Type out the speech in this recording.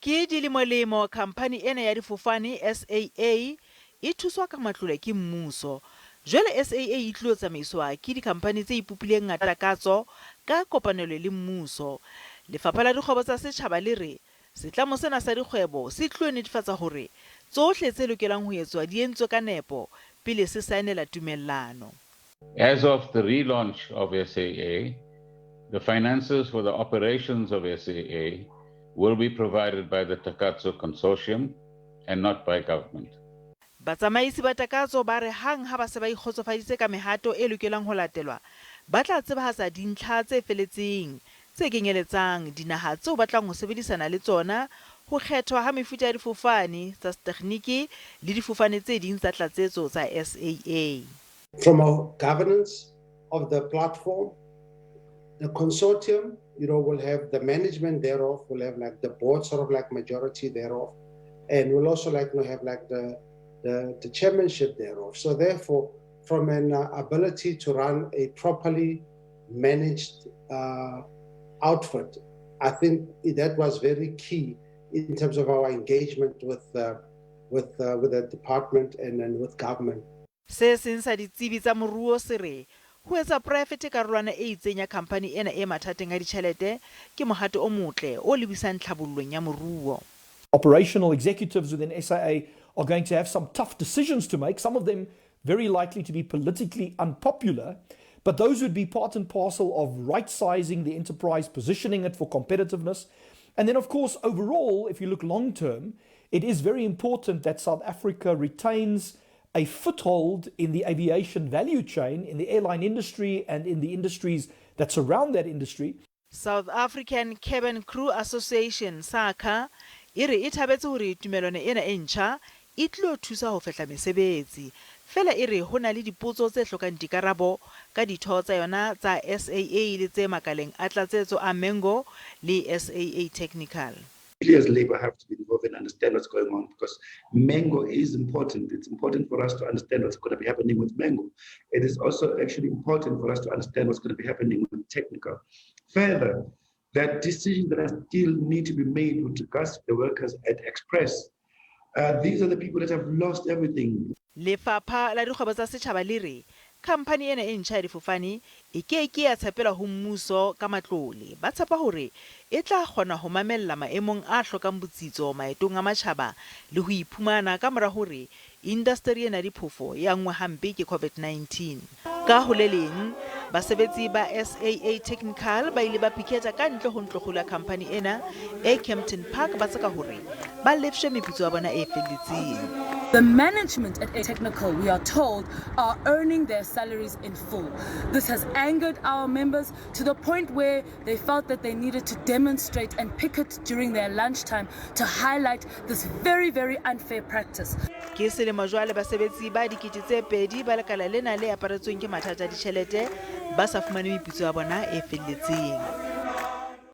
Ke dilemolemo khamphani ena ya difofane, SAA, e thuswa ka matlole ke mmuso. Jwale SAA e tlilo tsamaiswa ke dikhamphani tse ipopileng Takatso ka kopanelo le mmuso. Lefapha la Dikgwebo tsa Setjhaba le re setlamo sena sa dikgwebo se tlilo netefatsa hore tsohle tse lokelang ho etswa di entswe ka nepo pele se saenela tumellano. As of the relaunch of SAA, the finances for the operations of SAA will be provided by the Takatso Consortium and not by government. Batsamaisi ba Takatso ba re hang ha ba se ba ikgotsofaditse ka mehato e lokelang ho latelwa, ba tla tsebahatsa dintlha tse feletseng, tse kenyeletsang dinaha tseo ba tlang ho sebedisana le tsona, ho kgethwa ha mefuta ya difofane tsa setekgniki le difofane tse ding tsa tlatsetso tsa SAA. From a governance of the platform, the consortium will have the management thereof, will have like the board sort of like majority thereof, and will also like have like the chairmanship thereof. So therefore, from an ability to run a properly managed outfit, I think that was very key in terms of our engagement with the department and then with government. Se seng sa ditsebi tsa moruo se re ho etsa poraefete karolwana e itseng ya khamphani ena e mathateng a ditjhelete ke mohato o motle o lebisang tlhabollong ya moruo. Operational executives within SAA are going to have some tough decisions to make, some of them very likely to be politically unpopular, but those would be part and parcel of right sizing the enterprise, positioning it for competitiveness. And then, of course, overall, if you look long term, it is very important that South Africa retains a foothold in the aviation value chain, in the airline industry, and in the industries that surround that industry. South African Cabin Crew Association, SACCA, e re e thabetse hore tumellano ena e ntjha e tlilo thusa ho fehla mesebetsi. Feela e re ho na le dipotso tse hlokang dikarabo ka ditho tsa yona tsa SAA le tse makaleng a tlatsetso a Mango le SAA Technical. We as labor have to be involved and understand what's going on because Mango is important. It's important for us to understand what's going to be happening with Mango. It is also actually important for us to understand what's going to be happening with technical. Further, that decisions that are still need to be made with regards to the workers at Express. These are the people that have lost everything. Lefapha la Dikgwebo tsa Setjhaba le re khamphani ena e ntjha ya difofane e ke ke ya tshepela ho mmuso ka matlole. Ba tshepa hore e tla kgona ho mamella maemong a hlokang botsitso maetong a matjhaba le ho iphumana ka mora hore indasteri ena ya diphofo e anngwe hampe ke COVID-19. Ka ho le leng, basebetsi ba SAA Technical ba ile ba piketa ka ntle ho ntlokgolo ya khamphani ena e Kempton Park ba tseka hore ba lefshwe meputso ya bona e felletseng. The management at Technical, we are told, are earning their salaries in full. This has angered our members to the point where they felt that they needed to demonstrate and picket during their lunchtime to highlight this very, very unfair practice. Ke selemo jwale basebetsi ba 2000 ba lekala lena le aparetsweng ke mathata a ditjhelete ba sa fumane meputso ya bona e felletseng.